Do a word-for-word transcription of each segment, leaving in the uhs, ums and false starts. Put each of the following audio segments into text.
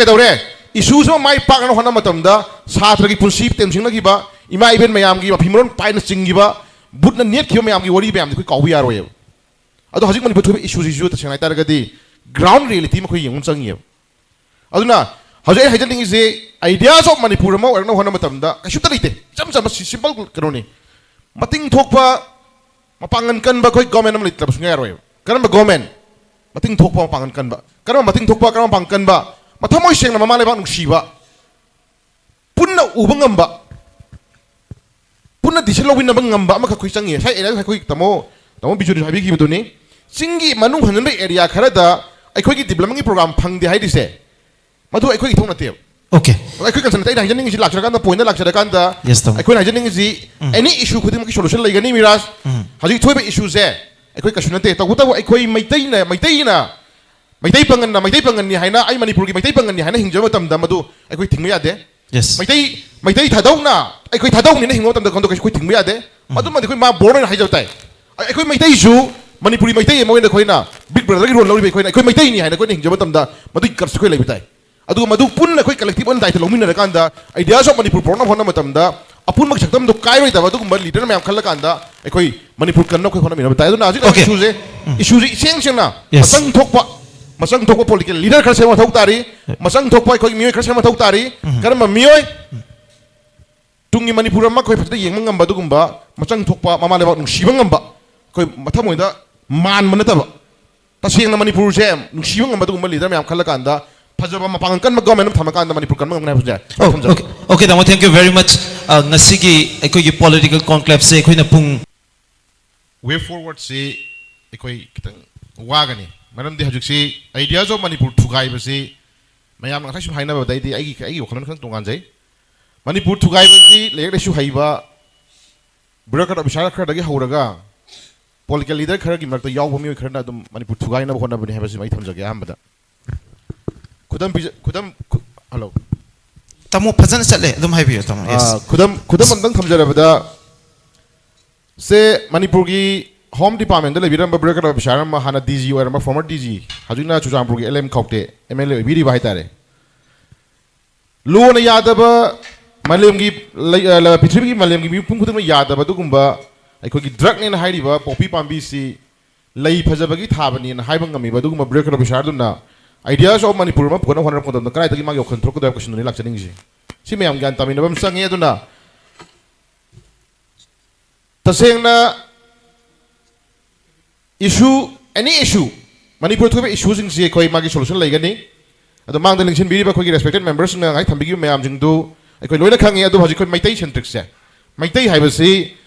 ꯇꯧꯔꯦ꯫ ꯏꯁꯨꯁꯤꯃ ꯃꯥꯏ ꯄꯥꯛꯅꯅ ꯍꯣꯠꯅꯕ ꯃꯇꯝꯗ ꯁꯥꯇ꯭ꯔꯒꯤ ꯄꯨꯟꯁꯤ ꯇꯦꯝꯁꯤꯡꯅꯈꯤꯕ, ꯏꯃꯥ ꯏꯕꯦꯟ ꯃꯌꯥꯝꯒꯤ ꯃꯐꯤ ꯃꯔꯣꯟ ꯄꯥꯏꯅ ꯆꯤꯡꯈꯤꯕ, ꯕꯨꯠꯅ ꯅꯦꯠꯈꯤꯕ ꯃꯌꯥꯝꯒꯤ ꯋꯥꯔꯤ ꯃꯌꯥꯝꯗꯤ ꯑꯩꯈꯣꯏ ꯀꯥꯎꯕ ꯌꯥꯔꯣꯏꯕ꯫ ꯑꯗꯣ ꯍꯧꯖꯤꯛ ꯃꯅꯤꯄꯨꯔ ꯊꯣꯛꯏꯕ ꯏꯁꯨꯁꯤꯁꯨ ꯇꯁꯦꯡꯅ ꯍꯥꯏꯇꯥꯔꯒꯗꯤ ꯒ꯭ꯔꯥꯎꯟ ꯔꯤꯌꯦꯂꯤꯇꯤ ꯑꯃ ꯑꯩꯈꯣꯏ ꯌꯦꯡꯕ ꯑꯃ ꯆꯪꯉꯦꯕ꯫ ꯑꯗꯨꯅ ꯍꯧꯖꯤꯛ ꯑꯩ ꯍꯥꯏꯖꯅꯤꯡꯉꯤꯁꯦ, ideas of ꯃꯅꯤꯄꯨꯔ ꯑꯃ ꯑꯣꯏꯔꯛꯅꯕ ꯍꯣꯠꯅꯕ ꯃꯇꯝꯗ ꯀꯩꯁꯨꯝꯇ ꯂꯩꯇꯦ꯫ ꯏꯆꯝ ꯆꯝꯕ ꯁꯤ ꯁꯤꯝꯄꯜ ꯀꯩꯅꯣꯅꯤ꯫ ꯃꯇꯤꯡ ꯊꯣꯛꯄ, ꯃꯄꯥꯡꯒꯜ ꯀꯟꯕ ꯑꯩꯈꯣꯏ ꯒꯣꯔꯃꯦꯟ ꯑꯃ ꯂꯩꯇ꯭ꯔꯕ ꯁꯨꯡꯌꯥ ꯌꯥꯔꯣꯏꯕ꯫ ꯀꯔꯝꯕ ꯒꯣꯔꯃꯦꯟ? ꯃꯇꯤꯡ ꯊꯣꯛꯄ, ꯃꯄꯥꯡꯒꯜ ꯀꯟꯕ꯫ ꯀꯔꯝꯕ ꯃꯇꯤꯡ ꯊꯣꯛꯄ, ꯀꯔꯝꯕ ꯃꯄꯥꯡꯒꯜ ꯀꯟꯕ? ꯃꯊꯃꯣꯏ ꯁꯦꯡꯅ ꯃꯃꯥ ꯂꯩꯕꯥꯛ ꯅꯨꯡꯁꯤꯕ, ꯄꯨꯟꯅ ꯎꯕ ꯉꯝꯕ, ꯄꯨꯟꯅ ꯗꯤꯁꯤꯖꯟ ꯂꯧꯃꯤꯟꯅꯕ ꯉꯝꯕ ꯑꯃꯈꯛ ꯑꯩꯈꯣꯏ ꯆꯪꯉꯤ꯫ ꯉꯁꯥꯏ ꯑꯩꯅ ꯑꯩꯈꯣꯏ ꯇꯥꯃꯣ, ꯇꯥꯃꯣ ꯕꯤꯖꯨꯅꯁꯨ ꯍꯥꯏꯕꯤꯈꯤꯕꯗꯨꯅꯤ, ꯆꯤꯡꯒꯤ ꯃꯅꯨꯡ ꯍꯟꯖꯤꯟꯕ ꯑꯦꯔꯤꯌꯥ ꯈꯔꯗ ꯑꯩꯈꯣꯏꯒꯤ ꯗꯤꯕ꯭ꯂꯞꯃꯦꯟꯒꯤ ꯄ꯭ꯔꯣꯒ꯭ꯔꯥꯝ ꯐꯪꯗꯦ ꯍꯥꯏꯔꯤꯁꯦ, ꯃꯗꯨ ꯑꯩꯈꯣꯏꯒꯤ ꯏꯊꯧ ꯅꯠꯇꯦꯕ꯫ Okay. ꯑꯗꯣ ꯑꯩꯈꯣꯏ ꯀꯟꯁꯔꯟ ꯅꯠꯇꯦ꯫ ꯑꯩꯅ ꯍꯥꯏꯖꯅꯤꯡꯉꯤꯁꯤ, ꯂꯥꯛꯆꯔꯀꯥꯟꯗ, ꯄꯣꯏꯟꯗ ꯂꯥꯛꯆꯔꯀꯥꯟꯗ, Yes, ꯇꯥꯃꯣ꯫ ꯑꯩꯈꯣꯏꯅ ꯍꯥꯏꯖꯅꯤꯡꯉꯤꯁꯤ, ꯎꯝ꯫ ꯑꯦꯅꯤ ꯏꯁꯨ ꯈꯨꯗꯤꯡꯃꯛꯀꯤ ꯁꯣꯂꯨꯁꯟ ꯂꯩꯒꯅꯤ, ꯃꯤꯔꯥꯖ꯫ ꯎꯝ꯫ ꯍꯧꯖꯤꯛ ꯊꯣꯛꯏꯕ ꯏꯁꯨꯁꯦ ꯑꯩꯈꯣꯏ ꯀꯩꯁꯨ ꯅꯠꯇꯦ꯫ ꯇꯧꯕꯇꯕꯨ ꯑꯩꯈꯣꯏ ꯃꯩꯇꯩꯅ, ꯃꯩꯇꯩꯅ, ꯃꯩꯇꯩ ꯄꯥꯉꯜꯅ ꯃꯩꯇꯩ ꯄꯥꯉꯜꯅꯤ ꯍꯥꯏꯅ, ꯑꯩ ꯃꯅꯤꯄꯨꯔꯒꯤ ꯃꯩꯇꯩ ꯄꯥꯉꯜꯅꯤ ꯍꯥꯏꯅ ꯍꯤꯡꯖꯕ ꯃꯇꯝꯗ ꯃꯗꯨ ꯑꯩꯈꯣꯏ ꯊꯤꯡꯕ ꯌꯥꯗꯦ꯫ Yes. ꯃꯩꯇꯩ, ꯃꯩꯇꯩ ꯊꯥꯗꯧꯅ ꯑꯩꯈꯣꯏ ꯊꯥꯗꯧꯅꯤꯅ ꯍꯤꯡꯕ ꯃꯇꯝꯗ ꯀꯩꯁꯨ ꯑꯩꯈꯣꯏ ꯊꯤꯡꯕ ꯌꯥꯗꯦ꯫ ꯃꯗꯨꯃꯗꯤ ꯑꯩꯈꯣꯏ ꯃꯥ ꯕꯣꯔꯟ ꯑꯣꯏꯅ ꯍꯥꯏꯖꯕ ꯇꯥꯏ꯫ ꯑꯩ-, ꯑꯩꯈꯣꯏ ꯃꯩꯇꯩꯁꯨ ꯃꯅꯤꯄꯨꯔꯤ ꯃꯩꯇꯩ ꯑꯃ ꯑꯣꯏꯅ ꯑꯩꯈꯣꯏꯅ ꯕꯤꯛ ꯕ꯭ꯔꯗꯔꯒꯤ ꯔꯣꯜ ꯂꯧꯔꯤꯕ ꯑꯩꯈꯣꯏꯅ, ꯑꯩꯈꯣꯏ ꯃꯩꯇꯩꯅꯤ ꯍꯥꯏꯅ ꯑꯩꯈꯣꯏꯅ ꯍꯤꯡꯖꯕ ꯃꯇꯝꯗ ꯃꯗꯨꯒꯤ ꯒꯠꯁ ꯑꯩꯈꯣꯏ ꯂꯩꯕ ꯇꯥꯏ꯫ ꯑꯗꯨꯒ ꯃꯗꯨ ꯄꯨꯟꯅ ꯑꯩꯈꯣꯏ ꯀꯂꯦꯛꯇꯤꯚ ꯑꯣꯏꯅ ꯗꯥꯏꯇ ꯂꯧꯃꯤꯟꯅꯔꯀꯥꯟꯗ, ideas of ꯃꯅꯤꯄꯨꯔ ꯄꯨꯔꯛꯅꯕ ꯍꯣꯠꯅꯕ ꯃꯇꯝꯗ ꯑꯄꯨꯟꯕꯒꯤ ꯁꯛꯇꯝꯗꯨ ꯀꯥꯏꯔꯣꯏꯗꯕ ꯑꯗꯨꯒꯨꯝꯕ ꯂꯤꯗꯔ ꯃꯌꯥꯝ ꯈꯜꯂꯀꯥꯟꯗ ꯑꯩꯈꯣꯏ ꯃꯅꯤꯄꯨꯔ ꯀꯟꯅꯕ ꯑꯩꯈꯣꯏ ꯍꯣꯠꯅꯃꯤꯟꯅꯕ ꯇꯥꯏ꯫ ꯑꯗꯨꯅ ꯍꯧꯖꯤꯛ Okay. ꯏꯁꯨꯁꯦ, ꯏꯁꯨꯁꯦ ꯏꯁꯦꯡ ꯁꯦꯡꯅ Yes. ꯃꯆꯪ ꯊꯣꯛꯄ, ꯃꯆꯪ ꯊꯣꯛꯄ ꯄꯣꯂꯤꯇꯤꯀꯦꯜ ꯂꯤꯗꯔ ꯈꯔ ꯁꯦꯝꯕ ꯃꯊꯧ ꯇꯥꯔꯤ꯫ ꯃꯆꯪ ꯊꯣꯛꯄ ꯑꯩꯈꯣꯏꯒꯤ ꯃꯤꯑꯣꯏ ꯈꯔ ꯁꯦꯝꯕ ꯃꯊꯧ ꯇꯥꯔꯤ꯫ ꯀꯔꯝꯕ ꯃꯤꯑꯣꯏ? ꯇꯨꯡꯒꯤ ꯃꯅꯤꯄꯨꯔ ꯑꯃ ꯑꯩꯈꯣꯏ ꯐꯖꯅ ꯌꯦꯡꯕ ꯉꯝꯕ ꯑꯗꯨꯒꯨꯝꯕ, ꯃꯆꯪ ꯊꯣꯛꯄ, ꯃꯃꯥ ꯂꯩꯕꯥꯛ ꯅꯨꯡꯁꯤꯕ ꯉꯝꯕ, ꯑꯩꯈꯣꯏ ꯃꯊꯃꯣꯏꯗ ꯃꯥꯟꯕ ꯅꯠꯇꯕ, ꯇꯁꯦꯡꯅ ꯃꯅꯤꯄꯨꯔꯁꯦ ꯅꯨꯡꯁꯤꯕ ꯉꯝꯕ ꯑꯗꯨꯒꯨꯝꯕ ꯂꯤꯗꯔ ꯃꯌꯥꯝ ꯈꯜꯂꯀꯥꯟꯗ, ꯐꯖꯕ ꯃꯄꯥꯡꯒꯜ ꯀꯟꯕ ꯒꯣꯔꯃꯦꯟ ꯑꯃ ꯊꯝꯃꯀꯥꯟꯗ ꯃꯅꯤꯄꯨꯔ ꯀꯟꯕ ꯉꯝꯒꯅꯤ ꯍꯥꯏꯕꯁꯦ ꯑꯩ Oh, ꯊꯝꯖꯒꯦ꯫ okay. Okay, ꯇꯥꯃꯣ, thank you very much. ꯑ, ꯉꯁꯤꯒꯤ ꯑꯩꯈꯣꯏꯒꯤ ꯄꯣꯂꯤꯇꯤꯀꯦꯜ ꯀꯣꯟꯀ꯭ꯂꯦꯞꯁꯦ ꯑꯩꯈꯣꯏꯅ ꯄꯨꯡ ꯋꯦ ꯐꯣꯔꯋꯥꯔꯗꯁꯤ ꯑꯩꯈꯣꯏ ꯈꯤꯇꯪ ꯋꯥꯒꯅꯤ꯫ ꯃꯔꯝꯗꯤ ꯍꯧꯖꯤꯛꯁꯤ ideas of ꯃꯅꯤꯄꯨꯔ ꯊꯨꯒꯥꯏꯕꯁꯤ ꯃꯌꯥꯝꯅ ꯉꯁꯥꯏ ꯁꯨꯝ ꯍꯥꯏꯅꯕꯗꯩꯗꯤ ꯑꯩꯒꯤ, ꯑꯩꯒꯤ ꯋꯥꯈꯜꯂꯣꯟ ꯈꯤꯇꯪ ꯇꯣꯉꯥꯟꯖꯩ꯫ ꯃꯅꯤꯄꯨꯔ ꯊꯨꯒꯥꯏꯕꯁꯤ ꯂꯥꯏꯔꯤꯛ ꯂꯥꯏꯁꯨ ꯍꯩꯕ, bureaucrat officer ꯈꯔꯗꯒꯤ ꯍꯧꯔꯒ ꯄꯣꯂꯤꯇꯤꯀꯦꯜ ꯂꯤꯗꯔ ꯈꯔꯒꯤ ꯃꯔꯛꯇ ꯌꯥꯎꯕ ꯃꯤꯑꯣꯏ ꯈꯔꯅ ꯑꯗꯨꯝ ꯃꯅꯤꯄꯨꯔ ꯊꯨꯒꯥꯏꯅꯕ ꯍꯣꯠꯅꯕꯅꯤ ꯍꯥꯏꯕꯁꯤꯃ ꯑꯩ ꯊꯝꯖꯒꯦ ꯑꯍꯥꯟꯕꯗ꯫ ꯈꯨꯗꯝ ꯄꯤꯖ-, ꯈꯨꯗꯝ, ꯈꯨ-, hello꯫ ꯇꯥꯃꯣ, ꯐꯖꯅ ꯆꯠꯂꯦ, ꯑꯗꯨꯝ ꯍꯥꯏꯕꯤꯌꯨ, ꯇꯥꯃꯣ꯫ Yes. ꯑꯥ, ꯈꯨꯗꯝ, ꯈꯨꯗꯝ ꯑꯝꯇꯪ ꯊꯝꯖꯔꯕꯗ, ꯁꯦ, ꯃꯅꯤꯄꯨꯔꯒꯤ ꯍꯣꯝ ꯗꯤꯄꯥꯔꯠꯃꯦꯟꯗ ꯂꯩꯕꯤꯔꯝꯕ bureaucrat officer ꯑꯃ, ꯍꯥꯟꯅ ꯗꯤ ꯖꯤ ꯑꯣꯏꯔꯝꯕ, former ꯗꯤ ꯖꯤ, ꯍꯧꯖꯤꯛꯅ ꯆꯨꯔꯆꯥꯟꯄꯨꯔꯒꯤ L M Khaute M L A ꯑꯣꯏꯕꯤꯔꯤꯕ ꯍꯥꯏꯇꯥꯔꯦ꯫ ꯂꯣꯅ ꯌꯥꯗꯕ, ꯃꯥꯂꯦꯝꯒꯤ ꯂꯩ-, ꯑ, ꯂ-, ꯄ꯭ꯔꯤꯊꯤꯕꯤꯒꯤ ꯃꯥꯂꯦꯝꯒꯤ ꯃꯤꯄꯨꯝ ꯈꯨꯗꯤꯡꯃꯛ ꯌꯥꯗꯕ ꯑꯗꯨꯒꯨꯝꯕ ꯑꯩꯈꯣꯏꯒꯤ ꯗ꯭ꯔꯛꯅꯦꯅ ꯍꯥꯏꯔꯤꯕ ꯄꯣꯄꯤ ꯄꯥꯝꯕꯤꯁꯤ ꯂꯩ ꯐꯖꯕꯒꯤ ꯊꯥꯕꯅꯦꯅ ꯍꯥꯏꯕ ꯉꯝꯃꯤꯕ ꯑꯗꯨꯒꯨꯝꯕ ꯕ꯭ꯔꯦꯛ ꯀꯂꯕ ꯁꯍꯔꯗꯨꯅ Ideas of Manipur ꯑꯃ ꯄꯨꯊꯣꯛꯅꯕ ꯍꯣꯠꯅꯔꯛꯄ ꯃꯇꯝꯗ ꯀꯗꯥꯏꯗꯒꯤ ꯃꯥꯒꯤ ꯋꯥꯈꯜ ꯊꯣꯛꯂꯛꯀꯗꯕ ꯍꯥꯏꯕ ꯀꯣꯏꯁꯟꯗꯨꯅꯤ ꯂꯥꯛꯆꯅꯤꯡꯉꯤꯁꯦ꯫ ꯁꯤ ꯃꯌꯥꯝ ꯒ꯭ꯌꯥꯟ ꯇꯥꯃꯤꯟꯅꯕ ꯑꯃ ꯆꯪꯉꯤ꯫ ꯑꯗꯨꯅ ꯇꯁꯦꯡꯅ issue, any issue, ꯃꯅꯤꯄꯨꯔ ꯊꯣꯛꯏꯕ ꯏꯁꯨꯁꯤꯡꯁꯤ ꯑꯩꯈꯣꯏ ꯃꯥꯒꯤ ꯁꯣꯂꯨꯁꯟ ꯂꯩꯒꯅꯤ꯫ ꯑꯗꯣ ꯃꯥꯡꯗ ꯂꯦꯡꯁꯤꯟꯕꯤꯔꯤꯕ ꯑꯩꯈꯣꯏꯒꯤ ꯔꯦꯁꯄꯦꯛꯇꯦꯠ ꯃꯦꯝꯕꯔꯁꯤꯡꯅ ꯉꯁꯥꯏ ꯊꯝꯕꯤꯈꯤꯕ ꯃꯌꯥꯝꯁꯤꯡꯗꯨ ꯑꯩꯈꯣꯏ ꯂꯣꯏꯅ ꯈꯪꯉꯤ꯫ ꯑꯗꯨꯕꯨ ꯍꯧꯖꯤꯛ ꯑꯩꯈꯣꯏ ꯃꯩꯇꯩ ꯁꯦꯟꯇ꯭ꯔꯤꯛꯁꯦ, ꯃꯩꯇꯩ ꯍꯥꯏꯕꯁꯤ,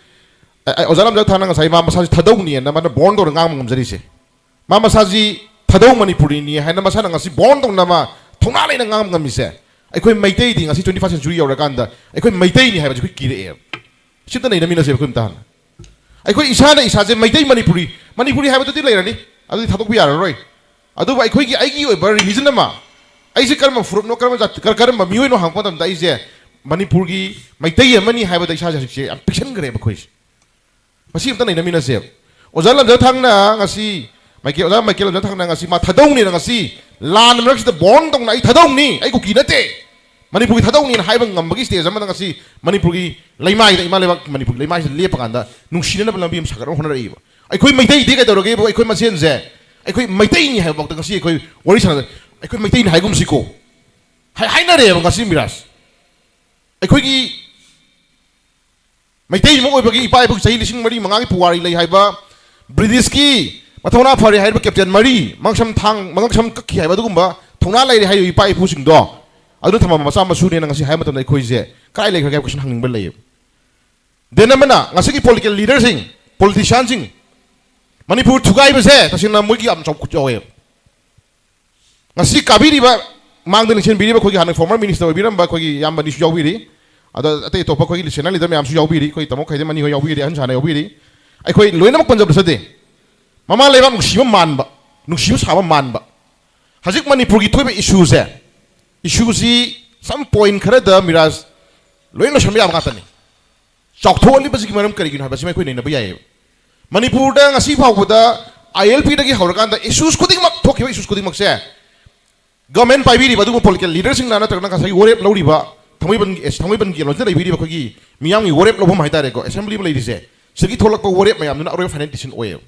ꯑ, ꯑ, ꯑꯣꯖꯥ ꯂꯝꯖꯥ ꯊꯥꯡꯅ ꯉꯁꯥꯏ ꯃꯥ ꯃꯁꯥꯁꯤ ꯊꯥꯗꯧꯅꯤꯅ ꯃꯥꯅ ꯕꯣꯟ ꯇꯧꯔ ꯉꯥꯡꯕ ꯉꯝꯖꯔꯤꯁꯦ꯫ ꯃꯥ ꯃꯁꯥꯁꯤ ꯊꯥꯗꯧ ꯃꯅꯤꯄꯨꯔꯤꯅꯤ ꯍꯥꯏꯅ ꯃꯁꯥꯅ ꯉꯁꯤ ꯕꯣꯟ ꯇꯧꯅ ꯃꯥ ꯊꯧꯅꯥ ꯂꯩꯅ ꯉꯥꯡꯕ ꯉꯝꯃꯤꯁꯦ꯫ ꯑꯩꯈꯣꯏ ꯃꯩꯇꯩꯗꯤ ꯉꯁꯤ twenty first century ꯌꯧꯔꯀꯥꯟꯗ ꯑꯩꯈꯣꯏ ꯃꯩꯇꯩꯅꯤ ꯍꯥꯏꯕꯁꯤ ꯑꯩꯈꯣꯏ ꯀꯤꯔꯛꯑꯦꯕ꯫ ꯁꯤꯝꯇ ꯅꯩꯅꯃꯤꯟꯅꯁꯦꯕ ꯑꯩꯈꯣꯏ ꯑꯝꯇ ꯍꯥꯟꯅ꯫ ꯑꯩꯈꯣꯏ ꯏꯁꯥꯅ ꯏꯁꯥꯁꯦ ꯃꯩꯇꯩ ꯃꯅꯤꯄꯨꯔꯤ, ꯃꯅꯤꯄꯨꯔꯤ ꯍꯥꯏꯕꯗꯨꯗꯤ ꯂꯩꯔꯅꯤ, ꯑꯗꯨꯗꯤ ꯊꯥꯗꯣꯛꯄ ꯌꯥꯔꯔꯣꯏ꯫ ꯑꯗꯨꯕꯨ ꯑꯩꯈꯣꯏꯒꯤ, ꯑꯩꯒꯤ ꯑꯣꯏꯕ religion ꯑꯃ, ꯑꯩꯁꯦ ꯀꯔꯝꯕ ꯐꯨꯔꯨꯞꯅꯣ, ꯀꯔꯝꯕ ꯖꯥꯇꯤ, ꯀꯔ-, ꯀꯔꯝꯕ ꯃꯤꯑꯣꯏꯅꯣ ꯍꯪꯉꯛꯄ ꯃꯇꯝꯗ ꯑꯩꯁꯦ ꯃꯅꯤꯄꯨꯔꯒꯤ ꯃꯩꯇꯩ ꯑꯃꯅꯤ ꯍꯥꯏꯕꯗ ꯏꯁꯥꯁꯦ ꯍꯧꯖꯤꯛꯁꯦ ꯌꯥꯝ ꯄꯤꯛꯁꯟꯈ꯭ꯔꯦꯕ ꯑꯩꯈꯣꯏꯁꯦ꯫ ꯃꯁꯤ ꯑꯝꯇ ꯅꯩꯅꯃꯤꯟꯅꯁꯦꯕ꯫ ꯑꯣꯖꯥ ꯂꯝꯖꯥ ꯊꯥꯡꯅ ꯉꯁꯤ, ꯃꯥꯏꯀꯩ, ꯑꯣꯖꯥ ꯃꯥꯏꯀꯩ ꯂꯝꯖꯥ ꯊꯥꯡꯅ ꯉꯁꯤ ꯃꯥ ꯊꯥꯗꯧꯅꯤꯅ ꯉꯁꯤ ꯂꯥꯟ ꯃꯔꯛꯁꯤꯗ ꯕꯣꯟ ꯇꯧꯅ "ꯑꯩ ꯊꯥꯗꯧꯅꯤ, ꯑꯩ ꯀꯨꯀꯤ ꯅꯠꯇꯦ, ꯃꯅꯤꯄꯨꯔꯒꯤ ꯊꯥꯗꯧꯅꯤꯅ" ꯍꯥꯏꯕ ꯉꯝꯕꯒꯤ stage ꯑꯃꯗ ꯉꯁꯤ ꯃꯅꯤꯄꯨꯔꯒꯤ ꯂꯩꯃꯥꯏꯗ, ꯏꯃꯥ ꯂꯩꯕꯥꯛ ꯃꯅꯤꯄꯨꯔꯒꯤ ꯂꯩꯃꯥꯏꯁꯤꯗ ꯂꯦꯞꯄ ꯀꯥꯟꯗ ꯅꯨꯡꯁꯤꯅꯅꯕ ꯂꯝꯕꯤ ꯑꯃ ꯁꯥꯒꯠꯅꯕ ꯍꯣꯠꯅꯔꯛꯏꯕ꯫ ꯑꯩꯈꯣꯏ ꯃꯩꯇꯩꯗꯤ ꯀꯩꯗꯧꯔꯒꯦꯕꯨ, ꯑꯩꯈꯣꯏ ꯃꯁꯦꯟꯁꯦ, ꯑꯩꯈꯣꯏ ꯃꯩꯇꯩꯅꯤ ꯍꯥꯏꯕꯐꯥꯎꯗ ꯉꯁꯤ ꯑꯩꯈꯣꯏ ꯋꯥꯔꯤ ꯁꯥꯟꯅ, "ꯑꯩꯈꯣꯏ ꯃꯩꯇꯩꯅꯤ ꯍꯥꯏꯒꯨꯝꯁꯤꯀꯣ" ꯍꯥꯏ-, ꯍꯥꯏꯅꯔꯦꯕ ꯉꯁꯤ ꯃꯤꯔꯥꯖ꯫ ꯑꯩꯈꯣꯏꯒꯤ ꯃꯩꯇꯩ ꯑꯃ ꯑꯣꯏꯕꯒꯤ ꯏꯄꯥ ꯏꯄꯨꯒꯤ ꯆꯍꯤ ꯂꯤꯁꯤꯡ ꯃꯔꯤ ꯃꯉꯥꯒꯤ ꯄꯨꯋꯥꯔꯤ ꯂꯩ ꯍꯥꯏꯕ, ꯕ꯭ꯔꯤꯇꯤꯁꯀꯤ ꯃꯊꯧꯅꯥ ꯐꯔꯦ ꯍꯥꯏꯔꯤꯕ ꯀꯦꯞꯇꯦꯟ ꯃꯔꯤ, ꯃꯉꯛꯁꯝ ꯊꯥꯡ, ꯃꯉꯛꯁꯝ ꯀꯛꯈꯤ ꯍꯥꯏꯕ ꯑꯗꯨꯒꯨꯝꯕ ꯊꯧꯅꯥ ꯂꯩꯔꯦ ꯍꯥꯏꯔꯤꯕ ꯏꯄꯥ ꯏꯄꯨꯁꯤꯡꯗꯣ, ꯑꯗꯨꯅ ꯊꯝꯕ ꯃꯆꯥ ꯃꯁꯨꯅꯦꯅ ꯉꯁꯤ ꯍꯥꯏꯕ ꯃꯇꯝꯗ ꯑꯩꯈꯣꯏꯁꯦ ꯀꯗꯥꯏ ꯂꯩꯈ꯭ꯔꯒꯦ ꯍꯥꯏꯕ ꯀꯣꯏꯁꯟ ꯍꯪꯅꯤꯡꯕ ꯂꯩꯌꯦꯕ꯫ Then ꯑꯃꯅ ꯉꯁꯤꯒꯤ political leaderꯁꯤꯡ, politicianꯁꯤꯡ, ꯃꯅꯤꯄꯨꯔ ꯊꯨꯒꯥꯏꯕꯁꯦ ꯇꯁꯦꯡꯅ ꯃꯣꯏꯒꯤ ꯌꯥꯝ ꯆꯥꯎꯈꯨꯠ ꯌꯥꯎꯋꯦꯕ꯫ ꯉꯁꯤ ꯀꯥꯕꯤꯔꯤꯕ, ꯃꯥꯡꯗ ꯂꯦꯡꯁꯤꯟꯕꯤꯔꯤꯕ ꯑꯩꯈꯣꯏꯒꯤ ꯍꯥꯟꯅ former minister ꯑꯣꯏꯕꯤꯔꯝꯕ ꯑꯩꯈꯣꯏꯒꯤ ꯏꯌꯥꯝꯕ ꯑꯅꯤꯁꯨ ꯌꯥꯎꯕꯤꯔꯤ, ꯑꯗ ꯑꯇꯩ ꯑꯇꯣꯞꯄ ꯑꯩꯈꯣꯏꯒꯤ senior leader ꯃꯌꯥꯝꯁꯨ ꯌꯥꯎꯕꯤꯔꯤ, ꯑꯩꯈꯣꯏ ꯇꯥꯃꯣ ꯈꯥꯏꯗꯦꯝ ꯑꯅꯤ ꯍꯣꯏ ꯌꯥꯎꯕꯤꯔꯤ, ꯑꯍꯟ ꯁꯥꯅ ꯌꯥꯎꯕꯤꯔꯤ꯫ ꯑꯩꯈꯣꯏ ꯂꯣꯏꯅꯃꯛ ꯄꯟꯖꯕꯗ ꯆꯠꯇꯦ꯫ ꯃꯃꯥ ꯂꯩꯕꯥꯛ ꯅꯨꯡꯁꯤꯕ ꯃꯥꯟꯕ, ꯅꯨꯡꯁꯤꯕ ꯁꯥꯕ ꯃꯥꯟꯕ꯫ ꯍꯧꯖꯤꯛ ꯃꯅꯤꯄꯨꯔꯒꯤ ꯊꯣꯛꯏꯕ issueꯁꯦ, issueꯁꯤ some point ꯈꯔꯗ ꯃꯤꯔꯥꯖ ꯂꯣꯏꯅ ꯂꯣꯏꯁꯟꯕ ꯌꯥꯕ ꯉꯥꯛꯇꯅꯤ꯫ ꯆꯥꯎꯊꯣꯛꯍꯜꯂꯤꯕꯁꯤꯒꯤ ꯃꯔꯝ ꯀꯔꯤꯒꯤꯅꯣ ꯍꯥꯏꯕꯁꯤꯃ ꯑꯩꯈꯣꯏ ꯅꯩꯅꯕ ꯌꯥꯏꯌꯦꯕ꯫ ꯃꯅꯤꯄꯨꯔꯗ ꯉꯁꯤ ꯐꯥꯎꯕꯗ ILPꯗꯒꯤ ꯍꯧꯔꯀꯥꯟꯗ issues ꯈꯨꯗꯤꯡꯃꯛ, ꯊꯣꯛꯈꯤꯕ issues ꯈꯨꯗꯤꯡꯃꯛꯁꯦ ꯒꯚꯔꯟꯃꯦꯟ ꯄꯥꯏꯕꯤꯔꯤꯕ ꯑꯗꯨꯒꯨꯝꯕ ꯄꯣꯂꯤꯇꯤꯀꯦꯜ ꯂꯤꯗꯔꯁꯤꯡꯅ ꯅꯠꯇ꯭ꯔꯒꯅ ꯉꯁꯥꯏꯒꯤ ꯋꯥꯔꯦꯞ ꯂꯧꯔꯤꯕ ꯊꯥꯡꯃꯩꯕꯟꯒꯤ, ꯑꯦꯁ, ꯊꯥꯡꯃꯩꯕꯟꯒꯤ ꯂꯣꯟꯁꯤꯗ ꯂꯩꯕꯤꯔꯤꯕ ꯑꯩꯈꯣꯏꯒꯤ ꯃꯤꯌꯥꯝꯒꯤ ꯋꯥꯔꯦꯞ ꯂꯧꯐꯝ ꯍꯥꯏꯇꯥꯔꯦꯀꯣ, ꯑꯦꯁꯦꯝꯕ꯭ꯂꯤ ꯑꯃ ꯂꯩꯔꯤꯁꯦ, ꯁꯤꯗꯒꯤ ꯊꯣꯛꯂꯛꯄ ꯋꯥꯔꯦꯞ ꯃꯌꯥꯝꯗꯨꯅ ꯑꯔꯣꯏꯕ ꯐꯥꯏꯅꯦꯜ ꯗꯤꯁꯤꯖꯟ ꯑꯣꯏꯌꯦꯕ꯫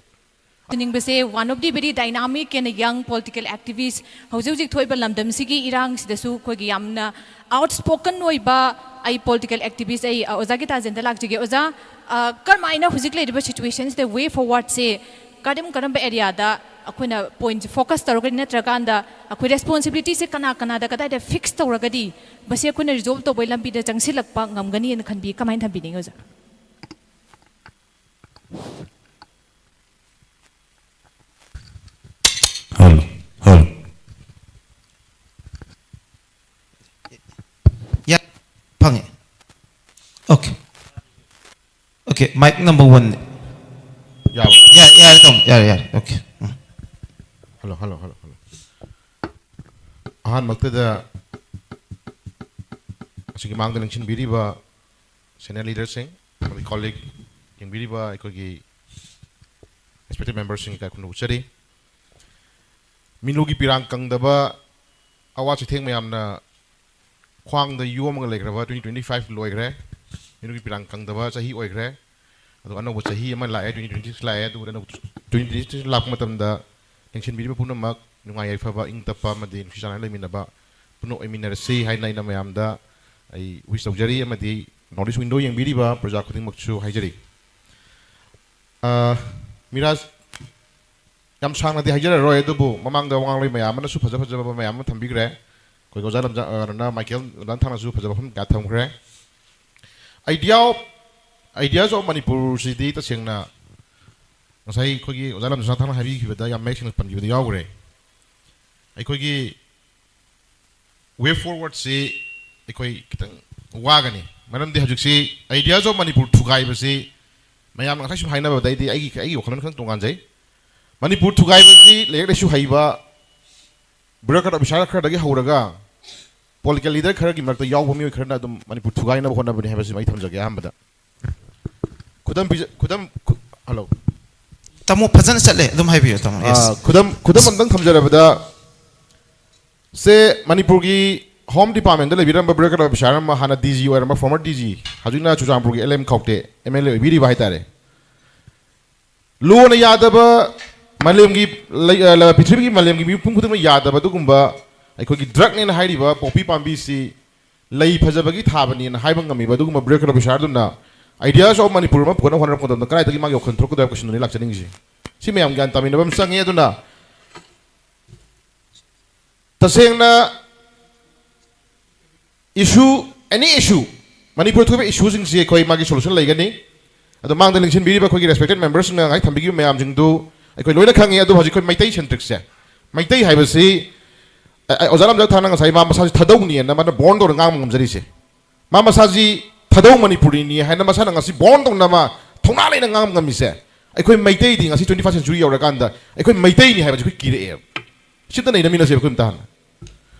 ꯍꯥꯏꯖꯅꯤꯡꯕꯁꯦ, one of the very dynamic and young political activist, ꯍꯧꯖꯤꯛ ꯍꯧꯖꯤꯛ ꯊꯣꯛꯏꯕ ꯂꯝꯗꯝꯁꯤꯒꯤ ꯏꯔꯥꯡꯁꯤꯗꯁꯨ ꯑꯩꯈꯣꯏꯒꯤ ꯌꯥꯝꯅ ꯑꯥꯎꯠꯁ꯭ꯄꯣꯀꯟ ꯑꯣꯏꯕ ꯑꯩ ꯄꯣꯂꯤꯇꯤꯀꯦꯜ ꯑꯦꯛꯇꯤꯚꯤꯁ ꯑꯩ, ꯑ, ꯑꯣꯖꯥ ꯒꯤꯇꯥꯖꯦꯟꯗ ꯂꯥꯛꯆꯒꯦ꯫ ꯑꯣꯖꯥ, ꯑ, ꯀꯔꯝꯍꯥꯏꯅ ꯍꯧꯖꯤꯛ ꯂꯩꯔꯤꯕ ꯁꯤꯆꯨꯋꯦꯁꯟꯁꯤꯗ ꯋꯦ ꯐꯣꯔꯋꯥꯔꯗꯁꯦ ꯀꯔꯝ ꯀꯔꯝꯕ ꯑꯦꯔꯤꯌꯥꯗ ꯑꯩꯈꯣꯏꯅ ꯄꯣꯏꯟꯠꯁꯦ ꯐꯣꯀꯁ ꯇꯧꯔꯒꯗꯤ, ꯅꯠꯇ꯭ꯔꯀꯥꯟꯗ ꯑꯩꯈꯣꯏ ꯔꯦꯁꯄꯣꯟꯁꯤꯕꯤꯂꯤꯇꯤꯁꯦ ꯀꯅꯥ ꯀꯅꯥꯗ ꯀꯗꯥꯏꯗ ꯐꯤꯛꯁ ꯇꯧꯔꯒꯗꯤ ꯃꯁꯤ ꯑꯩꯈꯣꯏꯅ ꯔꯤꯖꯣꯜꯕ ꯇꯧꯕꯒꯤ ꯂꯝꯕꯤꯗ ꯆꯪꯁꯤꯜꯂꯛꯄ ꯉꯝꯒꯅꯤꯅ ꯈꯟꯕꯤ? ꯀꯃꯥꯏꯅ ꯊꯝꯕꯤꯅꯤꯡꯉꯤ, ꯑꯣꯖꯥ? Hello, hello. ꯌꯥ, ꯐꯪꯉꯦ꯫ ꯑꯣꯀꯦ꯫ ꯑꯣꯀꯦ, ꯃꯥꯏꯛ ꯅꯝꯕꯔ ꯋꯥꯟꯅꯦ꯫ ꯌꯥꯕ? ꯌꯥꯔꯦ, ꯌꯥꯔꯦ, ꯇꯥꯃꯣ, ꯌꯥꯔꯦ, ꯌꯥꯔꯦ, okay. Um. Hello, hello, hello, hello. ꯑꯍꯥꯟꯕꯃꯛꯇꯗ ꯑꯁꯤꯒꯤ ꯃꯥꯡꯗ ꯂꯦꯡꯁꯤꯟꯕꯤꯔꯤꯕ ꯁꯦꯅꯤꯌꯔ ꯂꯤꯗꯔꯁꯤꯡ, ꯑꯃꯗꯤ ꯀꯣꯂꯤꯛ, ꯌꯦꯡꯕꯤꯔꯤꯕ ꯑꯩꯈꯣꯏꯒꯤ ꯔꯦꯁꯄꯦꯛꯇꯦꯗ ꯃꯦꯝꯕꯔꯁꯤꯡ ꯏꯀꯥꯏ ꯈꯨꯝꯅꯕ ꯎꯠꯆꯔꯤ꯫ ꯃꯤꯅꯣꯒꯤ ꯄꯤꯔꯥꯡ ꯀꯪꯗꯕ ꯑꯋꯥ ꯆꯩꯊꯦꯡ ꯃꯌꯥꯝꯅ ꯈ꯭ꯋꯥꯡꯗ ꯌꯣꯝꯃꯒ ꯂꯩꯈ꯭ꯔꯕ ꯇ꯭ꯋꯦꯟꯇꯤ ꯇ꯭ꯋꯦꯟꯇꯤ ꯐꯥꯏꯚ ꯂꯣꯏꯈ꯭ꯔꯦ꯫ ꯃꯤꯅꯣꯒꯤ ꯄꯤꯔꯥꯡ ꯀꯪꯗꯕ ꯆꯍꯤ ꯑꯣꯏꯈ꯭ꯔꯦ꯫ ꯑꯗꯣ ꯑꯅꯧꯕ ꯆꯍꯤ ꯑꯃ ꯂꯥꯛꯑꯦ, ꯇ꯭ꯋꯦꯟꯇꯤ ꯇ꯭ꯋꯦꯟꯇꯤ ꯁꯤꯛꯁ ꯂꯥꯛꯑꯦ꯫ ꯑꯗꯨꯕꯨ ꯑꯅꯧꯕ ꯇ꯭ꯋꯦꯟꯇꯤ ꯇ꯭ꯋꯦꯟꯇꯤ ꯁꯤꯛꯁ ꯂꯥꯛꯄ ꯃꯇꯝꯗ ꯂꯦꯡꯁꯤꯟꯕꯤꯔꯤꯕ ꯄꯨꯝꯅꯃꯛ ꯅꯨꯡꯉꯥꯏ ꯌꯥꯏꯐꯕ, ꯏꯪ ꯇꯞꯄ ꯑꯃꯗꯤ ꯅꯨꯡꯁꯤ ꯆꯥꯟꯅꯅ ꯂꯩꯃꯤꯟꯅꯕ ꯄꯨꯝꯅꯃꯛ ꯑꯣꯏꯃꯤꯟꯅꯔꯁꯤ ꯍꯥꯏꯅ ꯑꯩꯅ ꯃꯌꯥꯝꯗ ꯑꯩ ꯋꯤꯁ ꯇꯧꯖꯔꯤ, ꯑꯃꯗꯤ ꯅꯣꯔꯠ ꯏꯁ ꯋꯤꯟꯗꯣ ꯌꯦꯡꯕꯤꯔꯤꯕ ꯄ꯭ꯔꯖꯥ ꯈꯨꯗꯤꯡꯃꯛꯁꯨ ꯍꯥꯏꯖꯔꯤ꯫ ꯑ, ꯃꯤꯔꯥꯖ, ꯌꯥꯝ ꯁꯥꯡꯅꯗꯤ ꯍꯥꯏꯖꯔꯔꯣꯏ, ꯑꯗꯨꯕꯨ ꯃꯃꯥꯡꯗ ꯋꯥ ꯉꯥꯡꯂꯣꯏ ꯃꯌꯥꯝ ꯑꯃꯅꯁꯨ ꯐꯖ ꯐꯖꯕ ꯃꯌꯥꯝ ꯑꯃ ꯊꯝꯕꯤꯈ꯭ꯔꯦ꯫ ꯑꯩꯈꯣꯏꯒꯤ ꯑꯣꯖꯥ ꯂꯝꯖꯥ-, ꯑ, ꯀꯩꯅꯣꯅ, ꯃꯥꯏꯀꯦꯜ ꯂꯝꯖꯥꯟ ꯊꯥꯡꯅꯁꯨ ꯐꯖꯕ ꯋꯥꯐꯝ ꯀꯌꯥ ꯊꯝꯈ꯭ꯔꯦ꯫ Idea of, Ideas of ꯃꯅꯤꯄꯨꯔꯁꯤꯗꯤ ꯇꯁꯦꯡꯅ ꯉꯁꯥꯏ ꯑꯩꯈꯣꯏꯒꯤ ꯑꯣꯖꯥ ꯂꯝꯖꯥꯟ ꯊꯥꯡꯅ ꯍꯥꯏꯕꯤꯈꯤꯕꯗ ꯌꯥꯝ ꯃꯌꯦꯛ ꯁꯦꯡꯅ ꯄꯟꯈꯤꯕꯗ ꯌꯥꯎꯈ꯭ꯔꯦ꯫ ꯑꯩꯈꯣꯏꯒꯤ ꯋꯦ ꯐꯣꯔꯋꯥꯔꯗꯁꯤ ꯑꯩꯈꯣꯏ ꯈꯤꯇꯪ ꯋꯥꯒꯅꯤ꯫ ꯃꯔꯝꯗꯤ ꯍꯧꯖꯤꯛꯁꯤ Ideas of ꯃꯅꯤꯄꯨꯔ ꯊꯨꯒꯥꯏꯕꯁꯤ ꯃꯌꯥꯝꯅ ꯉꯁꯥꯏ ꯁꯨꯝ ꯍꯥꯏꯅꯕꯗ ꯑꯩꯗꯤ ꯑꯩꯒꯤ, ꯑꯩꯒꯤ ꯋꯥꯈꯜꯂꯣꯟ ꯈꯤꯇꯪ ꯇꯣꯉꯥꯟꯖꯩ꯫ ꯃꯅꯤꯄꯨꯔ ꯊꯨꯒꯥꯏꯕꯁꯤ ꯂꯥꯏꯔꯤꯛ ꯂꯥꯏꯁꯨ ꯍꯩꯕ, bureaucrat officer ꯈꯔꯗꯒꯤ ꯍꯧꯔꯒ political leader ꯈꯔꯒꯤ ꯃꯔꯛꯇ ꯌꯥꯎꯕ ꯃꯤꯑꯣꯏ ꯈꯔꯅ ꯑꯗꯨꯝ ꯃꯅꯤꯄꯨꯔ ꯊꯨꯒꯥꯏꯅꯕ ꯍꯣꯠꯅꯕꯅꯤ ꯍꯥꯏꯕꯁꯤꯃ ꯑꯩ ꯊꯝꯖꯒꯦ ꯑꯍꯥꯟꯕꯗ꯫ ꯈꯨꯗꯝ ꯄꯤꯖ-, ꯈꯨꯗꯝ, ꯈꯨ-, ꯍꯜꯂꯣ꯫ ꯇꯥꯃꯣ, ꯐꯖꯅ ꯆꯠꯂꯦ, ꯑꯗꯨꯝ ꯍꯥꯏꯕꯤꯌꯨ, ꯇꯥꯃꯣ꯫ ꯑꯥ, ꯌꯦꯁ꯫ ꯈꯨꯗꯝ, ꯈꯨꯗꯝ ꯑꯝꯇꯪ ꯊꯝꯖꯔꯕꯗ, ꯁꯦ ꯃꯅꯤꯄꯨꯔꯒꯤ ꯍꯣꯝ ꯗꯤꯄꯥꯔꯠꯃꯦꯟꯗ ꯂꯩꯕꯤꯔꯝꯕ ꯕ꯭ꯔꯦꯀꯦꯠ ꯑꯣꯐꯤꯁꯥꯔ ꯑꯃ, ꯍꯥꯟꯅ ꯗꯤ ꯖꯤ ꯑꯣꯏꯔꯝꯕ, ꯐꯣꯔꯃꯔ ꯗꯤ ꯖꯤ, ꯍꯧꯖꯤꯛꯅ ꯆꯨꯔꯆꯥꯟꯄꯨꯔꯒꯤ L M Khaute M L A ꯑꯣꯏꯕꯤꯔꯤꯕ ꯍꯥꯏꯇꯥꯔꯦ꯫ ꯂꯣꯅ ꯌꯥꯗꯕ, ꯃꯥꯂꯦꯝꯒꯤ ꯂꯩ-, ꯑ, ꯂ-, ꯄ꯭ꯔꯤꯊꯤꯕꯤꯒꯤ ꯃꯥꯂꯦꯝꯒꯤ ꯃꯤꯄꯨꯝ ꯈꯨꯗꯤꯡꯃꯛ ꯌꯥꯗꯕ ꯑꯗꯨꯒꯨꯝꯕ ꯑꯩꯈꯣꯏꯒꯤ ꯗ꯭ꯔꯒꯅꯦꯅ ꯍꯥꯏꯔꯤꯕ ꯄꯣꯄꯤ ꯄꯥꯝꯕꯤꯁꯤ ꯂꯩ ꯐꯖꯕꯒꯤ ꯊꯥꯕꯅꯦꯅ ꯍꯥꯏꯕ ꯉꯝꯃꯤꯕ ꯑꯗꯨꯒꯨꯝꯕ ꯕ꯭ꯔꯦꯀꯦꯠ ꯑꯣꯐꯤꯁꯥꯔꯗꯨꯅ Ideas of Manipur ꯑꯃ ꯄꯨꯊꯣꯛꯅꯕ ꯍꯣꯠꯅꯔꯛꯄ ꯃꯇꯝꯗ ꯀꯗꯥꯏꯗꯒꯤ ꯃꯥꯒꯤ ꯋꯥꯈꯜ ꯊꯣꯛꯂꯛꯀꯗꯕ ꯍꯥꯏꯕ ꯀꯣꯏꯁꯟꯗꯨꯅꯤ ꯂꯥꯛꯆꯅꯤꯡꯉꯤꯁꯤ꯫ ꯁꯤ ꯃꯌꯥꯝ ꯒ꯭ꯌꯥꯟ ꯇꯥꯃꯤꯟꯅꯕ ꯑꯃ ꯆꯪꯉꯤ꯫ ꯑꯗꯨꯅ ꯇꯁꯦꯡꯅ issue, any issue, ꯃꯅꯤꯄꯨꯔ ꯊꯣꯛꯏꯕ ꯏꯁꯨꯁꯤꯡꯁꯤ ꯑꯩꯈꯣꯏ ꯃꯥꯒꯤ ꯁꯣꯂꯨꯁꯟ ꯂꯩꯒꯅꯤ꯫ ꯑꯗꯣ ꯃꯥꯡꯗ ꯂꯦꯡꯁꯤꯟꯕꯤꯔꯤꯕ ꯑꯩꯈꯣꯏꯒꯤ ꯔꯦꯁꯄꯦꯛꯇꯦꯠ ꯃꯦꯝꯕꯔꯁꯤꯡꯅ ꯉꯁꯥꯏ ꯊꯝꯕꯤꯈꯤꯕ ꯃꯌꯥꯝꯁꯤꯡꯗꯨ ꯑꯩꯈꯣꯏ ꯂꯣꯏꯅ ꯈꯪꯉꯤ꯫ ꯑꯗꯨꯕꯨ ꯍꯧꯖꯤꯛ ꯑꯩꯈꯣꯏ ꯃꯩꯇꯩ ꯁꯦꯟꯇ꯭ꯔꯤꯛꯁꯦ, ꯃꯩꯇꯩ ꯍꯥꯏꯕꯁꯤ, ꯑ, ꯑ, ꯑꯣꯖꯥ ꯂꯝꯖꯥꯎ ꯊꯥꯡꯅ ꯉꯁꯥꯏ ꯃꯥ ꯃꯁꯥꯁꯤ ꯊꯥꯗꯧꯅꯤꯅ ꯃꯥꯅ ꯕꯣꯟ ꯇꯧꯔ ꯉꯥꯡꯕ ꯉꯝꯖꯔꯤꯁꯦ꯫ ꯃꯥ ꯃꯁꯥꯁꯤ ꯊꯥꯗꯧ ꯃꯅꯤꯄꯨꯔꯤꯅꯤ ꯍꯥꯏꯅ ꯃꯁꯥꯅ ꯉꯁꯤ ꯕꯣꯟ ꯇꯧꯅ ꯃꯥ ꯊꯧꯅꯥ ꯂꯩꯅ ꯉꯥꯡꯕ ꯉꯝꯃꯤꯁꯦ꯫ ꯑꯩꯈꯣꯏ ꯃꯩꯇꯩꯗꯤ ꯉꯁꯤ twenty first century ꯌꯧꯔꯀꯥꯟꯗ ꯑꯩꯈꯣꯏ ꯃꯩꯇꯩꯅꯤ ꯍꯥꯏꯕꯁꯤ ꯑꯩꯈꯣꯏ ꯀꯤꯔꯛꯑꯦꯕ꯫ ꯁꯤꯗ ꯅꯩꯅꯃꯤꯟꯅꯁꯦꯕ ꯑꯩꯈꯣꯏ ꯑꯝꯇ ꯍꯥꯟꯅ꯫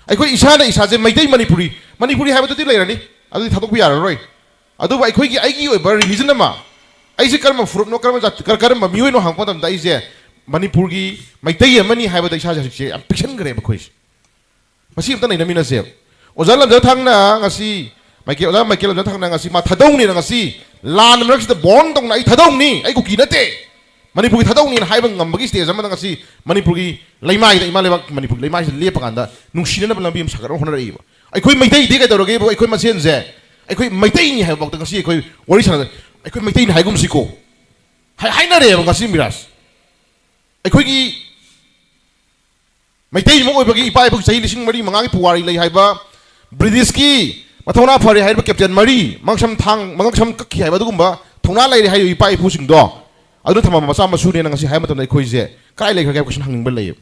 ꯑꯩꯈꯣꯏ ꯏꯁꯥꯅ ꯏꯁꯥꯁꯦ ꯃꯩꯇꯩ ꯃꯅꯤꯄꯨꯔꯤ, ꯃꯅꯤꯄꯨꯔꯤ ꯍꯥꯏꯕꯗꯨꯗꯤ ꯂꯩꯔꯅꯤ, ꯑꯗꯨꯗꯤ ꯊꯥꯗꯣꯛꯄ ꯌꯥꯔꯔꯣꯏ꯫ ꯑꯗꯨꯕꯨ ꯑꯩꯈꯣꯏꯒꯤ, ꯑꯩꯒꯤ ꯑꯣꯏꯕ religion ꯑꯃ, ꯑꯩꯁꯦ ꯀꯔꯝꯕ ꯐꯨꯔꯨꯞꯅꯣ, ꯀꯔꯝꯕ ꯖꯥꯇꯤ, ꯀꯔ-, ꯀꯔꯝꯕ ꯃꯤꯑꯣꯏꯅꯣ ꯍꯪꯉꯛꯄ ꯃꯇꯝꯗ ꯑꯩꯁꯦ ꯃꯅꯤꯄꯨꯔꯒꯤ ꯃꯩꯇꯩ ꯑꯃꯅꯤ ꯍꯥꯏꯕꯗ ꯏꯁꯥꯁꯦ ꯍꯧꯖꯤꯛꯁꯦ ꯌꯥꯝ ꯄꯤꯛꯁꯟꯈ꯭ꯔꯦꯕ ꯑꯩꯈꯣꯏꯁꯦ꯫ ꯃꯁꯤ ꯑꯝꯇ ꯅꯩꯅꯃꯤꯟꯅꯁꯦꯕ꯫ ꯑꯣꯖꯥ ꯂꯝꯖꯥꯎ ꯊꯥꯡꯅ ꯉꯁꯤ, ꯃꯥꯏꯀꯦꯜ, ꯑꯣꯖꯥ ꯃꯥꯏꯀꯦꯜ ꯂꯝꯖꯥꯎ ꯊꯥꯡꯅ ꯉꯁꯤ ꯃꯥ ꯊꯥꯗꯧꯅꯤꯅ ꯉꯁꯤ ꯂꯥꯟ ꯃꯔꯛꯁꯤꯗ ꯕꯣꯟ ꯇꯧꯅ "ꯑꯩ ꯊꯥꯗꯧꯅꯤ, ꯑꯩ ꯀꯨꯀꯤ ꯅꯠꯇꯦ, ꯃꯅꯤꯄꯨꯔꯒꯤ ꯊꯥꯗꯧꯅꯤꯅ" ꯍꯥꯏꯕ ꯉꯝꯕꯒꯤ stage ꯑꯃꯗ ꯉꯁꯤ ꯃꯅꯤꯄꯨꯔꯒꯤ ꯂꯩꯃꯥꯏꯗ, ꯏꯃꯥ ꯂꯩꯕꯥꯛ ꯃꯅꯤꯄꯨꯔꯒꯤ ꯂꯩꯃꯥꯏꯁꯤꯗ ꯂꯦꯞꯄꯀꯥꯟꯗ ꯅꯨꯡꯁꯤꯅꯅꯕ ꯂꯝꯕꯤ ꯑꯃ ꯁꯥꯒꯠꯅꯕ ꯍꯣꯠꯅꯔꯛꯏꯕ꯫ ꯑꯩꯈꯣꯏ ꯃꯩꯇꯩꯗꯤ ꯀꯩꯗꯧꯔꯒꯦꯕꯨ, ꯑꯩꯈꯣꯏ ꯃꯁꯦꯟꯁꯦ, ꯑꯩꯈꯣꯏ ꯃꯩꯇꯩꯅꯤ ꯍꯥꯏꯕꯐꯥꯎꯗ ꯉꯁꯤ ꯑꯩꯈꯣꯏ ꯋꯥꯔꯤ ꯁꯥꯟꯅꯗ "ꯑꯩꯈꯣꯏ ꯃꯩꯇꯩꯅꯤ" ꯍꯥꯏꯒꯨꯝꯁꯤꯀꯣ꯫ ꯍꯥꯏ-, ꯍꯥꯏꯅꯔꯦꯕ ꯉꯁꯤ ꯃꯤꯔꯥꯖ꯫ ꯑꯩꯈꯣꯏꯒꯤ ꯃꯩꯇꯩ ꯑꯃ ꯑꯣꯏꯕꯒꯤ ꯏꯄꯥ ꯏꯄꯨ ꯆꯍꯤ ꯂꯤꯁꯤꯡ ꯃꯔꯤ ꯃꯉꯥꯒꯤ ꯄꯨꯋꯥꯔꯤ ꯂꯩ ꯍꯥꯏꯕ, ꯕ꯭ꯔꯤꯇꯤꯁꯀꯤ ꯃꯊꯧꯅꯥ ꯐꯔꯦ ꯍꯥꯏꯔꯤꯕ ꯀꯦꯞꯇꯦꯟ ꯃꯔꯤ, ꯃꯉꯛꯁꯝ ꯊꯥꯡ, ꯃꯉꯛꯁꯝ ꯀꯛꯈꯤ ꯍꯥꯏꯕ ꯑꯗꯨꯒꯨꯝꯕ ꯊꯧꯅꯥ ꯂꯩꯔꯦ ꯍꯥꯏꯔꯤꯕ ꯏꯄꯥ ꯏꯄꯨꯁꯤꯡꯗꯣ, ꯑꯗꯨꯅ ꯊꯝꯕ ꯃꯆꯥ ꯃꯁꯨꯅꯦꯅ ꯉꯁꯤ ꯍꯥꯏꯕ ꯃꯇꯝꯗ ꯑꯩꯈꯣꯏꯁꯦ ꯀꯗꯥꯏ ꯂꯩꯈ꯭ꯔꯒꯦ ꯍꯥꯏꯕ ꯀꯣꯏꯁꯟ ꯍꯪꯅꯤꯡꯕ ꯂꯩꯌꯦꯕ꯫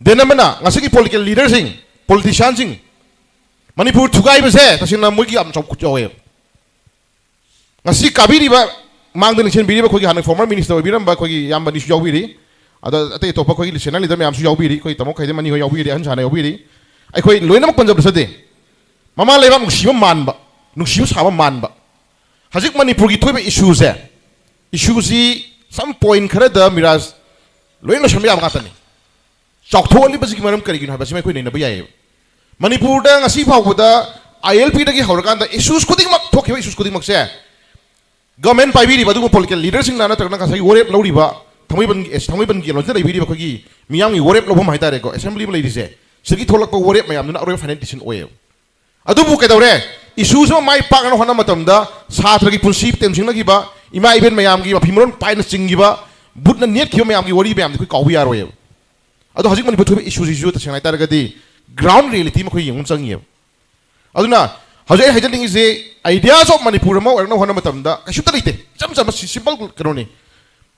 Then ꯑꯃꯅ ꯉꯁꯤꯒꯤ ꯄꯣꯂꯤꯇꯤꯀꯦꯜ ꯂꯤꯗꯔꯁꯤꯡ, ꯄꯣꯂꯤꯇꯤꯁꯤꯌꯥꯟꯁꯤꯡ, ꯃꯅꯤꯄꯨꯔ ꯊꯨꯒꯥꯏꯕꯁꯦ ꯇꯁꯦꯡꯅ ꯃꯣꯏꯒꯤ ꯌꯥꯝ ꯆꯥꯎꯈꯨꯠ ꯌꯥꯎꯋꯦꯕ꯫ ꯉꯁꯤ ꯀꯥꯕꯤꯔꯤꯕ, ꯃꯥꯡꯗ ꯅꯤꯡꯁꯤꯡꯕꯤꯔꯤꯕ ꯑꯩꯈꯣꯏꯒꯤ ꯍꯥꯟꯅ ꯐꯣꯔꯃꯔ ꯃꯤꯅꯤꯁꯇꯔ ꯑꯣꯏꯕꯤꯔꯝꯕ ꯑꯩꯈꯣꯏꯒꯤ ꯏꯌꯥꯝꯕ ꯑꯅꯤꯁꯨ ꯌꯥꯎꯕꯤꯔꯤ, ꯑꯗ ꯑꯇꯩ ꯑꯇꯣꯞꯄ ꯑꯩꯈꯣꯏꯒꯤ ꯁꯦꯅꯤꯌꯔ ꯂꯤꯗꯔ ꯃꯌꯥꯝꯁꯨ ꯌꯥꯎꯕꯤꯔꯤ, ꯑꯩꯈꯣꯏ ꯇꯥꯃꯣ ꯈꯥꯏꯗꯦꯝ ꯑꯅꯤ ꯍꯣꯏ ꯌꯥꯎꯕꯤꯔꯤ, ꯑꯍꯟ ꯁꯥꯅ ꯌꯥꯎꯕꯤꯔꯤ, ꯑꯩꯈꯣꯏ ꯂꯣꯏꯅꯃꯛ ꯄꯟꯖꯕ ꯆꯠꯇꯦ꯫ ꯃꯃꯥ ꯂꯩꯕꯥꯛ ꯅꯨꯡꯁꯤꯕ ꯃꯥꯟꯕ, ꯅꯨꯡꯁꯤꯕ ꯁꯥꯕ ꯃꯥꯟꯕ꯫ ꯍꯧꯖꯤꯛ ꯃꯅꯤꯄꯨꯔꯒꯤ ꯊꯣꯛꯏꯕ ꯏꯁꯨꯁꯦ, ꯏꯁꯨꯁꯤ some point ꯈꯔꯗ ꯃꯤꯔꯥꯖ ꯂꯣꯏꯅ ꯂꯣꯏꯁꯤꯟꯕ ꯌꯥꯕ ꯉꯥꯛꯇꯅꯤ꯫ ꯆꯥꯎꯊꯣꯛꯍꯜꯂꯤꯕꯁꯤꯒꯤ ꯃꯔꯝ ꯀꯔꯤꯒꯤꯅꯣ ꯍꯥꯏꯕꯁꯤꯃ ꯑꯩꯈꯣꯏ ꯅꯩꯅꯕ ꯌꯥꯏꯌꯦꯕ꯫ ꯃꯅꯤꯄꯨꯔꯗ ꯉꯁꯤ ꯐꯥꯎꯕꯗ ILP ꯗꯒꯤ ꯍꯧꯔꯀꯥꯟꯗ issues ꯈꯨꯗꯤꯡꯃꯛ, ꯊꯣꯛꯈꯤꯕ issues ꯈꯨꯗꯤꯡꯃꯛꯁꯦ, government ꯄꯥꯏꯕꯤꯔꯤꯕ ꯑꯗꯨꯒꯨꯝꯕ political leader ꯁꯤꯡꯅ ꯅꯠꯇ꯭ꯔꯒꯅ ꯉꯁꯥꯏꯒꯤ ꯋꯥꯔꯦꯞ ꯂꯧꯔꯤꯕ ꯊꯥꯡꯃꯩꯕꯟꯒꯤ, ꯑꯦ, ꯊꯥꯡꯃꯩꯕꯟꯒꯤ ꯂꯣꯟꯁꯤꯗ ꯂꯩꯕꯤꯔꯤꯕ ꯑꯩꯈꯣꯏꯒꯤ ꯃꯤꯌꯥꯝꯒꯤ ꯋꯥꯔꯦꯞ ꯂꯧꯐꯝ ꯍꯥꯏꯇꯥꯔꯦꯀꯣ, assembly ꯑꯃ ꯂꯩꯔꯤꯁꯦ, ꯁꯤꯗꯒꯤ ꯊꯣꯛꯂꯛꯄ ꯋꯥꯔꯦꯞ ꯃꯌꯥꯝꯗꯨꯅ ꯑꯔꯣꯏꯕ final decision ꯑꯣꯏꯌꯦꯕ꯫ ꯑꯗꯨꯕꯨ ꯀꯩꯗꯧꯔꯦ? Issues ꯑꯃ ꯃꯥꯏ ꯄꯥꯛꯅꯕ ꯍꯣꯠꯅꯕ ꯃꯇꯝꯗ ꯁꯥꯇ꯭ꯔꯒꯤ ꯄꯨꯟꯁꯤ ꯇꯦꯝꯁꯤꯡꯅꯈꯤꯕ, ꯏꯃꯥ ꯏꯕꯦꯟ ꯃꯌꯥꯝꯒꯤ ꯃꯐꯤ ꯃꯔꯣꯟ ꯄꯥꯏꯅ ꯆꯤꯡꯈꯤꯕ, ꯕꯨꯠꯅ ꯅꯦꯠꯈꯤꯕ ꯃꯌꯥꯝꯒꯤ ꯋꯥꯔꯤ ꯃꯌꯥꯝꯗꯤ ꯑꯩꯈꯣꯏ ꯀꯥꯎꯕ ꯌꯥꯔꯣꯏꯌꯦꯕ꯫ ꯑꯗꯣ ꯍꯧꯖꯤꯛ ꯃꯅꯤꯄꯨꯔ ꯊꯣꯛꯏꯕ issues ꯁꯤꯁꯨ ꯇꯁꯦꯡꯅ ꯍꯥꯏꯇꯥꯔꯒꯗꯤ ground reality ꯑꯃ ꯑꯩꯈꯣꯏ ꯌꯦꯡꯕ ꯑꯃ ꯆꯪꯉꯤꯌꯦꯕ꯫ ꯑꯗꯨꯅ ꯍꯧꯖꯤꯛ ꯑꯩ ꯍꯥꯏꯖꯅꯤꯡꯉꯤꯁꯦ, ideas of ꯃꯅꯤꯄꯨꯔ ꯑꯃ ꯑꯣꯏꯔꯛꯅꯕ ꯍꯣꯠꯅꯕ ꯃꯇꯝꯗ ꯀꯩꯁꯨꯝꯇ ꯂꯩꯇꯦ, ꯏꯆꯝ ꯆꯝꯕ simple ꯀꯩꯅꯣꯅꯤ꯫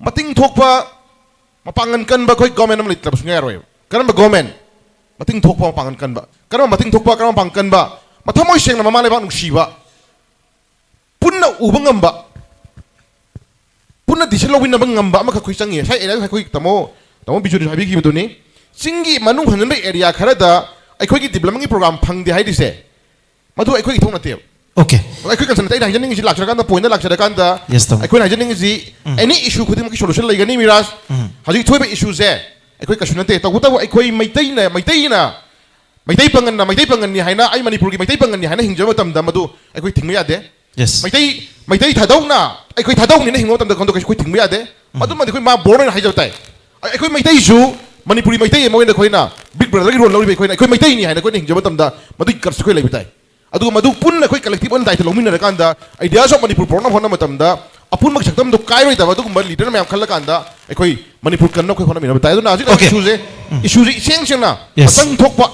ꯃꯇꯤꯡ ꯊꯣꯛꯄ, ꯃꯄꯥꯡꯒꯜ ꯀꯟꯕ ꯑꯩꯈꯣꯏ government ꯑꯃ ꯂꯩꯇꯕ ꯁꯨꯡꯌꯥ ꯌꯥꯔꯣꯏꯕ꯫ ꯀꯔꯝꯕ government? ꯃꯇꯤꯡ ꯊꯣꯛꯄ, ꯃꯄꯥꯡꯒꯜ ꯀꯟꯕ꯫ ꯀꯔꯝꯕ ꯃꯇꯤꯡ ꯊꯣꯛꯄ, ꯀꯔꯝꯕ ꯃꯄꯥꯡꯒꯜ ꯀꯟꯕ? ꯃꯊꯃꯣꯏ ꯁꯦꯡꯅ ꯃꯃꯥ ꯂꯩꯕꯥꯛ ꯅꯨꯡꯁꯤꯕ, ꯄꯨꯟꯅ ꯎꯕ ꯉꯝꯕ, ꯄꯨꯟꯅ decision ꯂꯧꯃꯤꯟꯅꯕ ꯉꯝꯕ ꯑꯃꯈꯛ ꯑꯩꯈꯣꯏ ꯆꯪꯉꯤ꯫ ꯉꯁꯥꯏ ꯑꯩꯅ ꯑꯩꯈꯣꯏ ꯇꯥꯃꯣ, ꯇꯥꯃꯣ ꯕꯤꯖꯨꯅꯁꯨ ꯍꯥꯏꯕꯤꯈꯤꯕꯗꯨꯅꯤ, ꯆꯤꯡꯒꯤ ꯃꯅꯨꯡ ꯍꯟꯖꯤꯟꯕ area ꯈꯔꯗ ꯑꯩꯈꯣꯏꯒꯤ development ꯀꯤ program ꯐꯪꯗꯦ ꯍꯥꯏꯔꯤꯁꯦ, ꯃꯗꯨ ꯑꯩꯈꯣꯏꯒꯤ ꯏꯊꯧ ꯅꯠꯇꯦꯕ꯫ Okay. ꯑꯩꯈꯣꯏ concern ꯅꯠꯇꯦ꯫ ꯑꯩꯅ ꯍꯥꯏꯖꯅꯤꯡꯉꯤꯁꯤ, ꯂꯥꯛꯆꯔꯀꯥꯟꯗ point ꯗ ꯂꯥꯛꯆꯔꯀꯥꯟꯗ, Yes, ꯇꯥꯃꯣ꯫ ꯑꯩꯈꯣꯏꯅ ꯍꯥꯏꯖꯅꯤꯡꯉꯤꯁꯤ, ꯎꯝ꯫ Any issue ꯈꯨꯗꯤꯡꯃꯛꯀꯤ solution ꯂꯩꯒꯅꯤ, ꯃꯤꯔꯥꯖ꯫ ꯎꯝ꯫ ꯍꯧꯖꯤꯛ ꯊꯣꯛꯏꯕ issue ꯁꯦ ꯑꯩꯈꯣꯏ ꯀꯩꯁꯨ ꯅꯠꯇꯦ꯫ ꯇꯧꯕꯇꯕꯨ ꯑꯩꯈꯣꯏ ꯃꯩꯇꯩꯅ, ꯃꯩꯇꯩꯅ, ꯃꯩꯇꯩ ꯄꯥꯉꯜꯅ, ꯃꯩꯇꯩ ꯄꯥꯉꯜꯅꯤ ꯍꯥꯏꯅ, ꯑꯩ ꯃꯅꯤꯄꯨꯔꯒꯤ ꯃꯩꯇꯩ ꯄꯥꯉꯜꯅꯤ ꯍꯥꯏꯅ ꯍꯤꯡꯖꯕ ꯃꯇꯝꯗ ꯃꯗꯨ ꯑꯩꯈꯣꯏ ꯊꯤꯡꯕ ꯌꯥꯗꯦ꯫ Yes. ꯃꯩꯇꯩ, ꯃꯩꯇꯩ ꯊꯥꯗꯧꯅ, ꯑꯩꯈꯣꯏ ꯊꯥꯗꯧꯅꯤꯅ ꯍꯤꯡꯕ ꯃꯇꯝꯗ ꯈꯪꯗꯣꯛ ꯑꯩꯈꯣꯏ ꯊꯤꯡꯕ ꯌꯥꯗꯦ꯫ ꯃꯗꯨꯃꯗꯤ ꯑꯩꯈꯣꯏ ꯃꯥ born ꯑꯣꯏꯅ ꯍꯥꯏꯖꯕ ꯇꯥꯏ꯫ ꯑꯩꯈꯣꯏ ꯃꯩꯇꯩꯁꯨ, ꯃꯅꯤꯄꯨꯔꯤ ꯃꯩꯇꯩ ꯑꯃ ꯑꯣꯏꯅ ꯑꯩꯈꯣꯏꯅ Big Brother ꯒꯤ role ꯂꯧꯔꯤꯕ ꯑꯩꯈꯣꯏꯅ, ꯑꯩꯈꯣꯏ ꯃꯩꯇꯩꯅꯤ ꯍꯥꯏꯅ ꯑꯩꯈꯣꯏꯅ ꯍꯤꯡꯖꯕ ꯃꯇꯝꯗ ꯃꯗꯨꯒꯤ guts ꯑꯩꯈꯣꯏ ꯂꯩꯕ ꯇꯥꯏ꯫ ꯑꯗꯨꯒ ꯃꯗꯨ ꯄꯨꯟꯅ ꯑꯩꯈꯣꯏ collective ꯑꯣꯏꯅ ꯗꯥꯏꯇ ꯂꯧꯃꯤꯟꯅꯔꯀꯥꯟꯗ ideas of ꯃꯅꯤꯄꯨꯔ ꯄꯨꯔꯛꯅꯕ ꯍꯣꯠꯅꯕ ꯃꯇꯝꯗ ꯑꯄꯨꯟꯕꯒꯤ ꯁꯛꯇꯝꯗꯣ ꯀꯥꯏꯔꯣꯏꯗꯕ ꯑꯗꯨꯒꯨꯝꯕ leader ꯃꯌꯥꯝ ꯈꯜꯂꯀꯥꯟꯗ ꯑꯩꯈꯣꯏ ꯃꯅꯤꯄꯨꯔ ꯀꯟꯅꯕ ꯑꯩꯈꯣꯏ ꯍꯣꯠꯅꯃꯤꯟꯅꯕ ꯇꯥꯏ꯫ ꯑꯗꯨꯅ ꯍꯧꯖꯤꯛ Okay. issue ꯁꯦ, ꯎꯝ꯫ issue ꯁꯦ ꯏꯁꯦꯡ ꯁꯦꯡꯅ Yes. ꯃꯆꯪ ꯊꯣꯛꯄ,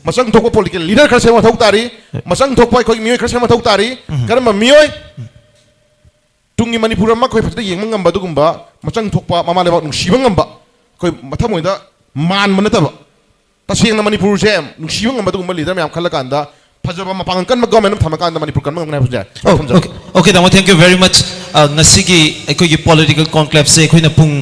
ꯃꯆꯪ ꯊꯣꯛꯄ political leader ꯈꯔ ꯁꯦꯝꯕ ꯃꯊꯧ ꯇꯥꯔꯤ꯫ ꯃꯆꯪ ꯊꯣꯛꯄ ꯑꯩꯈꯣꯏꯒꯤ ꯃꯤꯑꯣꯏ ꯈꯔ ꯁꯦꯝꯕ ꯃꯊꯧ ꯇꯥꯔꯤ꯫ ꯎꯝ꯫ ꯀꯔꯝꯕ ꯃꯤꯑꯣꯏ? ꯇꯨꯡꯒꯤ ꯃꯅꯤꯄꯨꯔ ꯑꯃ ꯑꯩꯈꯣꯏ ꯐꯖꯅ ꯌꯦꯡꯕ ꯉꯝꯕ ꯑꯗꯨꯒꯨꯝꯕ ꯃꯆꯪ ꯊꯣꯛꯄ, ꯃꯃꯥ ꯂꯩꯕꯥꯛ ꯅꯨꯡꯁꯤꯕ ꯉꯝꯕ, ꯑꯩꯈꯣꯏ ꯃꯊꯃꯣꯏꯗ ꯃꯥꯟꯕ ꯅꯠꯇꯕ, ꯇꯁꯦꯡꯅ ꯃꯅꯤꯄꯨꯔꯁꯦ ꯅꯨꯡꯁꯤꯕ ꯉꯝꯕ ꯑꯗꯨꯒꯨꯝꯕ leader ꯃꯌꯥꯝ ꯈꯜꯂꯀꯥꯟꯗ, ꯐꯖꯕ ꯃꯄꯥꯡꯒꯜ ꯀꯟꯕ government ꯑꯃ ꯊꯝꯃꯀꯥꯟꯗ ꯃꯅꯤꯄꯨꯔ ꯀꯟꯕ ꯉꯝꯒꯅꯤ ꯍꯥꯏꯕꯁꯦ ꯑꯩ Oh, ꯊꯝꯖꯒꯦ꯫ okay. Okay, ꯇꯥꯃꯣ, thank you very much. ꯑ, ꯉꯁꯤꯒꯤ ꯑꯩꯈꯣꯏꯒꯤ political conclave ꯁꯦ ꯑꯩꯈꯣꯏꯅ ꯄꯨꯡ